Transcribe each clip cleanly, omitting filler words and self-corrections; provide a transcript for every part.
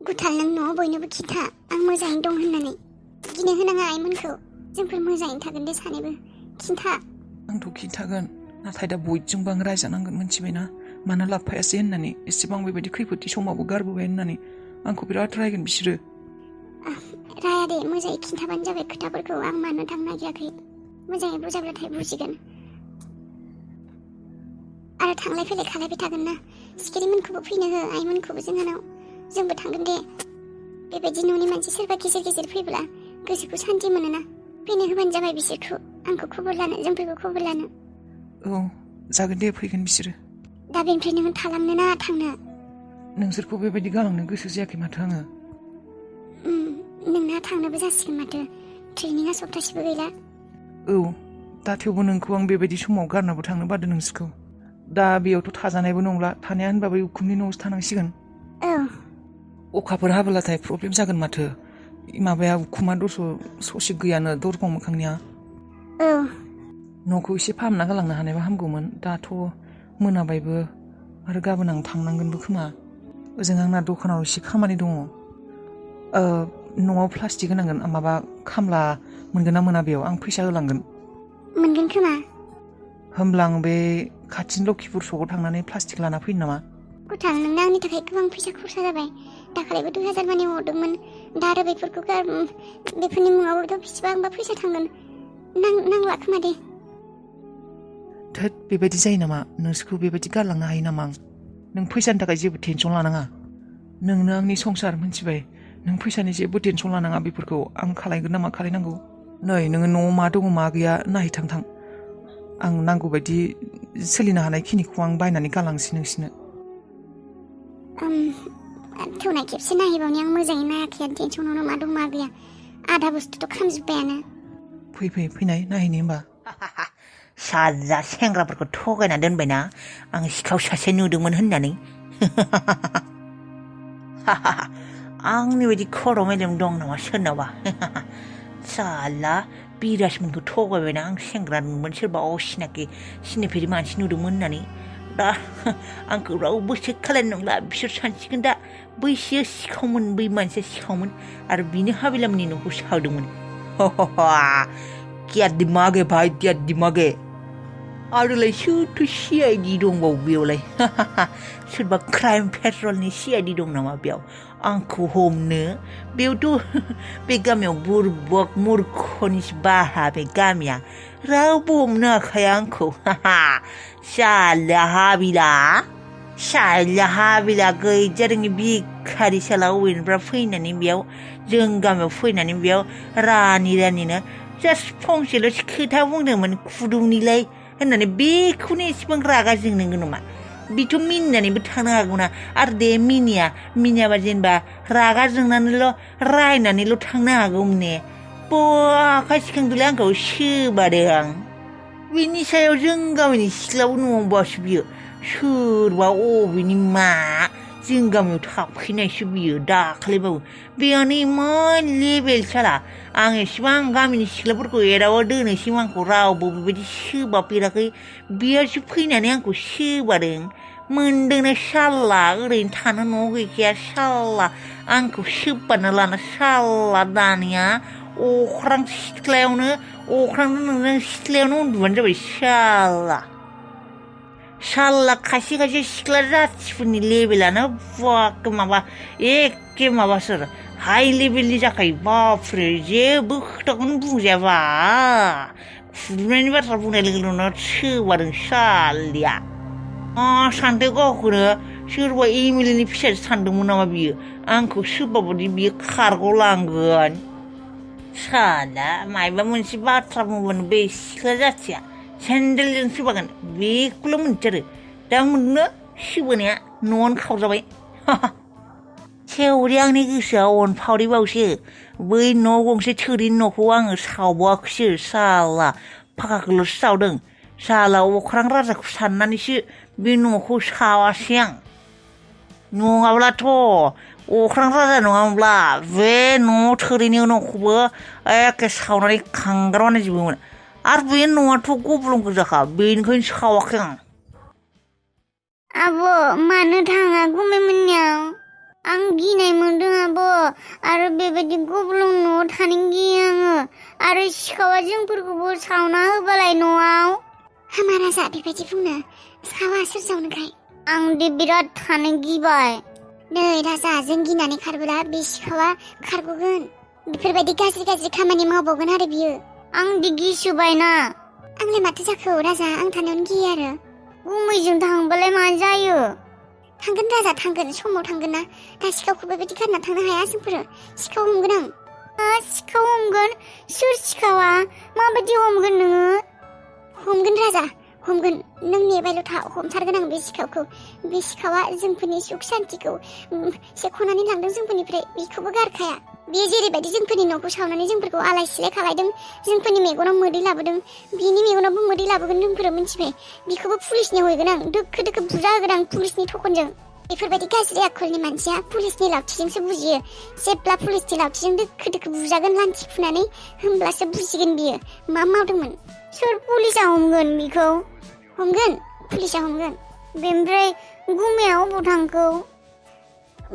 गुथाल नों न'आव बयनोबो खिथा आं मोजाङै दं होननानै गिनो होनाङा आइमोनखौ जोंफोर मोजाङै थागोन दे सानैबो खिन्था आंथ' खिन्थागोन नाथाय दा बयजोंबो आं रायजानांगोन मिथिबायना मानो लाबोफायासै होननानै एसेबां बेबायदि खैफोदनि समावबो गारबोबाय होननानै आंखौ बिराद रायगोन बिसोरो राया दे मोजाङै खिन्थाबानो जाबाय खोथाफोरखौ आं मानो थांनो नागिराखै मोजाङै बुजाब्लाथाय बुजिगोन आरो थांलाय फैलाय खालायबाय थागोन ना सिखिरिमोनखौबो फैनो हो आइमोनखौबो जोंहानाव जोंबो थांगोन दे बेबायदि न'नि मानसि सोरबा गेजेर गेजेर फैब्ला गोसोखौ सान्थि मोनोना फैनो होबानो जाबाय बिसोरखौ आंखौ खबर लानो जोंफोरखौ खबर लानो औ जागोन दे फैगोन बिसोरो दा बेनिफ्राय नोङो थालांनो ना थांनो नोंसोरखौ बेबायदि गालांनो गोसो जायाखै माथो आङो नोंना थांनोबो जासिगोन माथो ट्रेनिंआ सप्तासेबो गैला औ दा थेवबो नोंखौ आं बेबायदि समाव गारनाबो थांनो बादों नोंसोरखौ दा बेयावथ' थाजानायबो नंला थानाया होनबा बै उखुमनि न'आवसो थानांसिगोन औ अखाफोर हाबोलाथाय प्रब्लेम जागोन माथो माबाया उखुमा ससे गैयानो दरखं मोखांनिया औ न'खौ एसे फाहामना गालांनो हानायबा हामगौमोन दाथ' मोनाबायबो आरो गाबोन आं थांनांगोनबो खोमा ओजों आंना दखानाव एसे खामानि दङ न'आव प्लास्टिक होनांगोन माबा खामला मोनगोन ना मोना बेयाव आं फैसा होलांगोन मोनगोन खोमा होमब्ला आं बे खाथिनि लखिपुर सकआव थांनानै प्लास्टिक लाना फैनो नामा गुथाल नोंना आंनि थाखाय गोबां फैसा खरसा जाबाय दाखालिबो 2000 मानि हरदोंमोन दा आरो बेफोरनि मुङावथ' बेसेबांबा फैसा थांगोन नांला खोमा दे थोद बेबायदि जायो नामा नोंसोरखौ बेबायदि गारलांनो हायो नामा आं नों फैसानि थाखाय जेबो टेनसन लानाङा नोंनो आंनि संसार मिथिबाय नों फैसानि जेबो टेनसन लानाङा बेफोरखौ आं खालायगोन ना मा खालायनांगौ नै नोङो न'आव मा दङ मा गैया नायहैथां आं नांगौ बायदि सोलिनो हानाय खिनिखौ आं बायनानै गालांसै नोंसिनो थौनाय खेबसे नायहैबावनि आं मोजाङै नायाखै आरो टेनसनावनो मा दं मा गैया आधा बुस्थुथ' खामजोब्बायानो फैनाय नायहैनो होमबा साजा सेंग्राफोरखौ थगायना दोनबायना आं सिखाव सासे नुदोंमोन होननानै आंनि बायदि खर' मेलेम दं नामा सोरनावबा साला बिराजमोनखौ थगायबायना आं सेंग्रा नुदोंमोन सोरबा असिनाखि सिनायफेरि मानसि नुदोंमोन होननानै दा आंखौ रावबो चेक खालायनो नंला बिसोर सानसिगोन दा बैसो सिखावमोन बै मानसिया सिखावमोन आरो बिनो हाबिलामनि न'खौ सावदोंमोन क्या दिमाग है भाई क्या दिमाग है आरोलाय सोरथो CID दंबावो बेयावलाय सोरबा क्राइम पेट्रलनि CID दं नामा बेयाव आंखौ हमनो बेयावथ' बे गामियाव बुरबक मूर्खनिसो बाहा बे गामिया रावबो हमनो हाखाया आंखौ साला हाबिला गैजारोङि भिखारि साला अबेनिफ्राय फैनानै बेयाव जों गामियाव फैनानै बेयाव रानिनो जास्ट फंसेल' खोथा बुंदोंमोन खुदुमनिलाय होननानै बेखौनो एसेबां रागा जोंनांगौ नामा बेथ' मिनिनानैबो थानो हागौना आरो दे मिनियाबा जेनेबा रागा जोंनानैल' रायनानैल' थांनो हागौमोन ने आखाइ सिखांदोलाय आंखौ सोबादों आं बिनि सायाव जों गामिनि सिख्लाबो नङाबासो बियो सोरबा अबेनि मा जों गामियाव थाफैनायसो बियो दाखालिबाबो बेयानो इमान लेबेल साला आं एसेबां गामिनि सिख्लाफोरखौ एदावा दोनोसैमोन आंखौ रावबो बेबायदि सोबाफेराखै बेयासो फैनानै आंखौ सोबादों मोनदोंना साला ओरैनो थानो न' गैखाया साला आंखौ सोबाना लाना साला दानिया अख्रां सिथ्लायावनो उन्दुबानो जाबाय साला खायसे सिख्ला जाथिफोरनि लेभेलानो एखे माबासो हाइ लेभेलनि जाखायो बापरे जेबो खोथाखौनो बुंजायाबा खुदुमनायनि बाथ्रा बुंनाय लोगो लोगोनो सोबादों सालिया सानदों गावखौनो सोरबा MLA नि फिसासो सानदोंमोन नामा बियो आंखौ सोबाबादि बियो खारग'लांगोन साला मायबा मोनसे बाथ्रा बुंबानो बे सिख्ला जाथिया सेन्देलजों सोबागोन बेखौल' मोनथियो आरो दा मोननो सोबोनाया न'आवनो खावजाबाय सेवरि आंनि गोसोआ अनफावरिबावसो बै न' गंसे थोरिनि न'खौ आङो सावबावाखैसो साला फाखाखौल'सो सावदों साला अख्रां राजाखौ साननानैसो बे न'खौ सावासै आं नङाब्लाथ' अख्रां राजा नङामोनब्ला बे न' थोरिनि न'खौबो एखे सावनानै खांग्राबानायजोबोमोन आरो बे न'आथ' गब्लं गोजाखा बेनिखायनो सावाखै आं आब' मानो थाङा गुमैमोननियाव आं गिनाय मोनदों आरो बेबायदि गब्लं न'आव थानो गियो आङो आरो सिखावा जोंफोरखौबो सावना होबालाय न'आव हामा राजा बेबायदि बुंनो सावा सोर जावनोखाय आं दे बिराद थानो गिबाय नै राजा जों गिनानै खारबोला बे सिखावा खारग'गोन बेफोरबायदि गाज्रि गाज्रि खामानि मावबावगोन आरो बियो आं दे गिसोबायना आंलाय माथो जाखो राजा आं थानायावनो गियो आरो गुमैजों थांबालाय मा जायो थांगोन राजा थांगोन समाव थांगोन ना दा सिखावखौ बेबायदि गारना थांनो हाया जोंफोरो सिखाव हमगोन आं सिखाव हमगोन सोर सिखावा माबायदि हमगोन नोङो हमगोन राजा हमगोन नों नेबायल' था हमथारगोन आं बे सिखावखौ बे सिखावा जोंफोरनि सुख शान्तिखौ सेख'नानै लांदों जोंफोरनिफ्राय बेखौबो गारखाया बेयो जेरैबायदि जोंफोरनि न'खौ सावनानै जोंफोरखौ आलाय सिलाय खालायदों जोंफोरनि मेगनाव मोदै लाबोदों बिनि मेगनावबो मोदै लाबोगोन जोंफोरो मिन्थिबाय बेखौबो पुलिसनि हयगोन आं दोखो दोखो बुजा होगोन आं पुलिसनि थखनजों बेफोरबायदि गाज्रि आखलनि मानसिया पुलिसनि लावथिजोंसो बुजियो जेब्ला पुलिसनि लावथिजों दोखो दोखो बुजागोन लान्थि फुनानै होमब्लासो बुजिगोन बियो मा मावदोंमोन सोर पुलिसा हमगोन बिखौ हमगोन पुलिसा हमगोन बेनिफ्राय गुमैया अबाव थांखो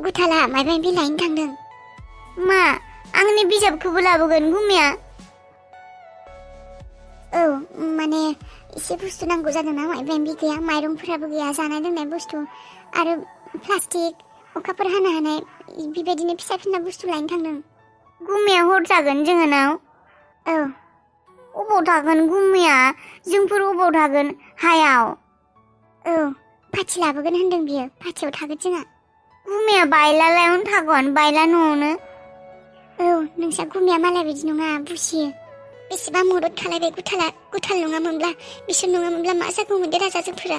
गुथाला माबा माबि लायनो थांदों मा आंनि बिजाबखौबो लाबोगोन गुमैया औ माने एसे बुस्थु नांगौ जादों ना माबा माबि गैया माइरंफोराबो गैया जानाय लोंनाय बुस्थु आरो प्लास्टिक अखाफोर हानो हानाय बेबायदिनो फिसा फिसा बुस्थु लायनो थांदों गुमैया हर जागोन जोंहानाव औ अबाव थागोन गुमैया जोंफोर अबाव थागोन हायाव औ पाथि लाबोगोन होनदों बियो पाथियाव थागोन जोंहा गुमैया बायलालायावनो थागोन बायला न'आवनो औ नोंसा गुमिया मालाय बायदि नङा बुजियो बेसेबा मदद खालायबाय गुथाल नङामोनब्ला बिसोर नङामोनब्ला मा जागौमोन दे राजा जोंफोरा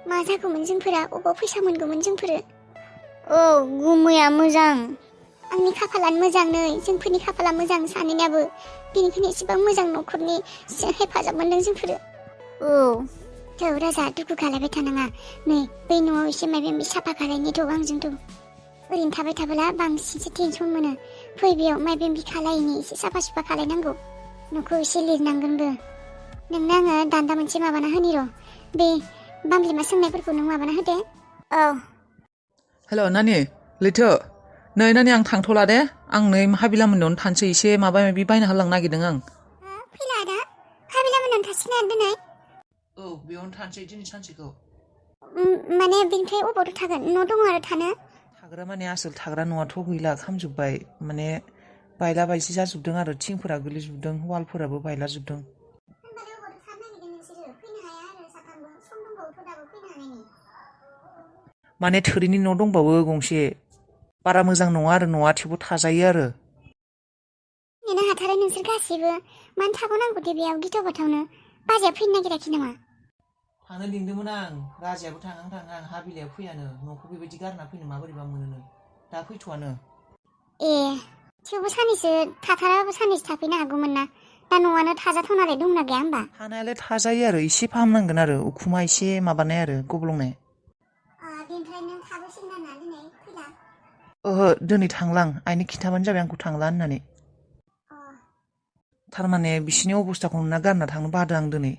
मा जागौमोन जोंफोरा अबाव फैसा मोनगौमोन जोंफोरो औ गुमैया मोजां आंनि खाफालानो मोजां नै जोंफोरनि खाफाला मोजां सानैनियाबो बेनिखायनो एसेबां मोजां न'खरनि हेफाजाब मोनदों जोंफोरो औ राजा दुखु खालायबाय थानाङा नै बै न'आव एसे माबा माबि साफा खालायनोथ' आंजोंथ' ओरैनो थाबाय थाबोला बांसिनसो टेनसन मोनो फै बेयाव माबा माबि खालायनि एसे साफा सुफा खालायनांगौ न'खौ एसे लिरनांगोनबो नोंनो आङो दान्दा मोनसे माबाना होनि र' बे बामलिमा सोंनायफोरखौ नों माबाना होदे औ हेल' नानि लैथो नै नानि आं थांथ'ला दे आं नै हाबिला मोननावनो थानोसै एसे माबा माबि बायना होलांनो नागिरदों आं फैला दा हाबिला मोननानै थासिगोन आरो दिनै औ बेयावनो थानोसै दिनै सानसेखौ माने बेनिफ्राय अबावथ' थागोन न' दङ आरो थानो थाग्रा माने आसोल थाग्रा न'आथ' गैला खामजोब्बाय माने बायला बायसि जाजोबदों आरो थिंफोरा गोलैजोबदों वालफोराबो बायलाजोबदों माने थोरिनि न' दंबावो गंसे बारा मोजां नङा आरो न'आ थेवबो थाजायो आरो नेनो हाथारो नोंसोर गासैबो मानो थाबावनांगौ दे बेयाव गिथाव बाथावनो बाजैया फैनो नागिराखै नामा थांनो लिंदोंमोन आं राजायाबो थांहां हाबिलाया फैयानो न'खौ बेबायदि गारना फैनो माबोरैबा मोनोनो दा फैथ'वानो ए थेवबो सानैसो थाथाराबो सानैसो थाफैनो हागौमोन ना दा न'आनो थाजाथावनालाय दंना गैया होमबा थानायालाय थाजायो आरो एसे फाहामनांगोन आरो उखुमा एसे माबानाय आरो गब्लंनाय बेनिफ्राय नों थाबोसिगोन आरोना दिनै फैला ओहो दिनै थांलां आइनो खिन्थाबानो जाबाय आंखौ थांला होननानै थारमाने बिसिनि अबस्थाखौ नुना गारना थांनो बादों आं दिनै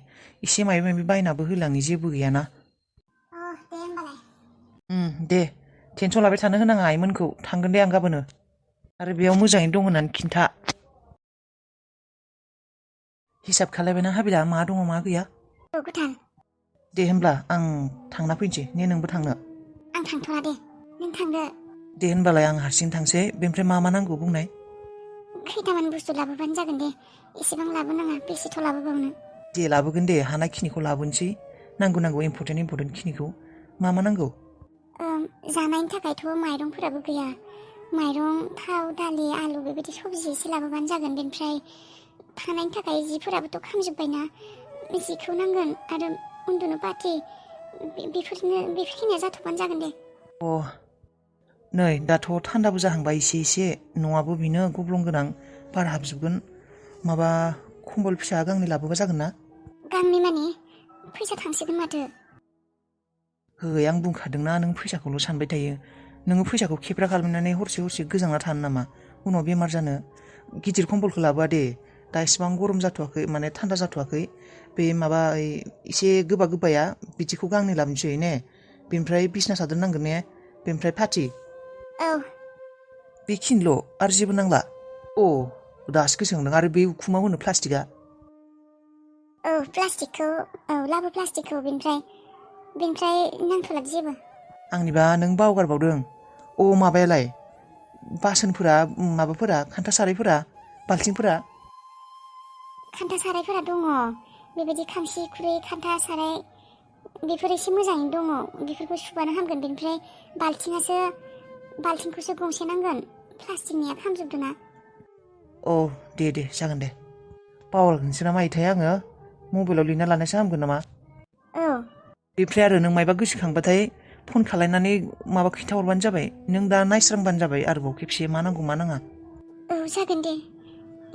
एसे माबा माबि बायनाबो होलांनि जेबो गैयाना दे होमबालाय दे टेनसन लाबाय थानो होनाङा आइमोनखौ थांगोन दे आं गाबोनो आरो बेयाव मोजाङै दं होननानै खिन्था हिसाब खालायबायना हाबिला मा दङ मा गैया गुथाल दे होनब्ला आं थांना फैनोसै ने नोंबो थांनो आं थांथ'वा दे नों थांदो दे होनबालाय आं हारसिं थांसै बेनिफ्राय मा नांगौ बुंनाय खैथामान बुस्थु लाबोबानो जागोन दे एसेबां लाबोनाङा बेसेथ' लाबोबावनो दे लाबोगोन दे हानायखिनिखौ लाबोनोसै नांगौ इम्परटेन्ट खिनिखौ मा नांगौ जानायनि थाखायथ' माइरंफोराबो गैया माइरं थाव दालि आलु बेबायदि सबजि एसे लाबोबानो जागोन बेनिफ्राय थानायनि थाखाय जिफोराबोथ' खामजोब्बायना जिखौ नांगोन आरो उन्दुनो पाटि बेफोरखिनिया जाथ'बानो जागोन दे नै दाथ' थान्दाबो जाहांबाय एसे न'आबो बेनो गब्लं गोनां बार हाबजोबगोन माबा खम्बल फिसा गांनै लाबोबा जागोन ना गांनै माने फैसा थांसिगोन माथो है आं बुंखादोंना नों फैसाखौल' सानबाय थायो नोङो फैसाखौ खेब्रा खालामनानै हरसे गोजांना थानो नामा उनाव बेमार जानो गिदिर खम्बलखौ लाबोआ दे दा एसेबां गरम जाथ'वाखै माने थान्दा जाथ'वाखै बे माबा एसे गोबाया बिदिखौ गांनै लाबोनोसै ने बेनिफ्राय बिसना सादोर नांगोन ने बेनिफ्राय पाटि औ बेखिनिल' आरो जेबो नांला? अ दासो गोसोखांदों आरो बे उखुमाव होनो प्लास्टिकआ औ प्लास्टिकखौ औ लाबो प्लास्टिकखौ बेनिफ्राय नांथ'ला जेबो। आंनिबा नों बावगारबावदों। अ माबायालाय बासोनफोरा माबाफोरा खान्था सारायफोरा बाल्थिंफोरा खान्था सारायफोरा दङ बेबायदि खांसि खुरै खान्था साराय बेफोर एसे मोजाङैनो दङ बेफोरखौ सुबानो हामगोन। बेनिफ्राय बाल्थिंखौसो गंसे नांगोन प्लास्टिकनिया खामजोबदों ना। अ दे जागोन दे। बावगारगोनसो ना मायोथाय आङो मबाइलाव लिरना लानायसो हामगोन नामा? औ बेनिफ्राय आरो नों मायबा गोसोखांबाथाय फन खालायनानै माबा खिन्थाहरबानो जाबाय। नों दा नायस्रांबानो जाबाय आरोबाव खेबसे मा नांगौ मा नाङा। औ जागोन दे।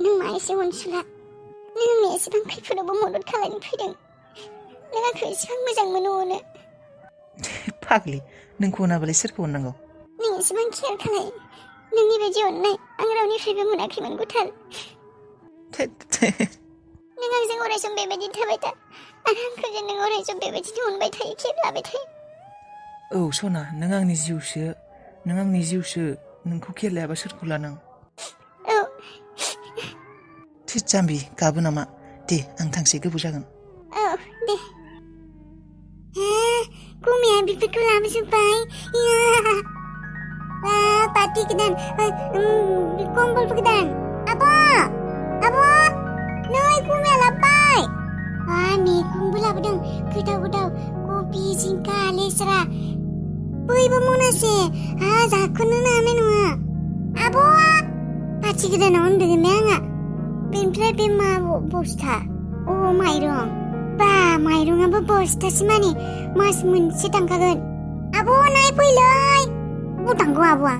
नों मा एसे अनसुला नों आंनो एसेबां खैफोदावबो मदद खालामनो फैदों। नों आंखौ एसेबां मोजां मोनो अनो। फाग्लि नोंखौ अनाबालाय सोरखौ अननांगौ? नों एसेबां केयार खालाय नोंनि बायदि अननाय आं रावनिफ्रायबो मोनाखैमोन गुथाल। नों आंजों अरायसम बेबायदि थाबाय था आरो आंखौ जे नों अरायसम बेबायदिनो अनबाय थायो केयार लाबाय थायो। औ सना नों आंनि जिउसो नोंखौ केयार लायाबा सोरखौ लानो आं? औ थोद जाम्बि गाबो नामा? दे आं थांसै गोबाव जागोन। औ दे। गुमिया बेफोरखौ लाबोजोब्बाय। पार्टि गोदान कम्बलबो गोदान। आब' नै गुमिया लाबोबाय। मैगंबो लाबोदों गोदाव कबि जिंखा लेस्रा बैबो मनासे जाख'नोनो हानाय नङा। आब' पार्टि गोदानाव उन्दुगोन ने आंहा। बेनिफ्राय बे मा बस्था माइरं माइरंआबो बस्थासे मानि मास मोनसे थांखागोन। आब' नायफैलै बबाव थांगौ आब'आ?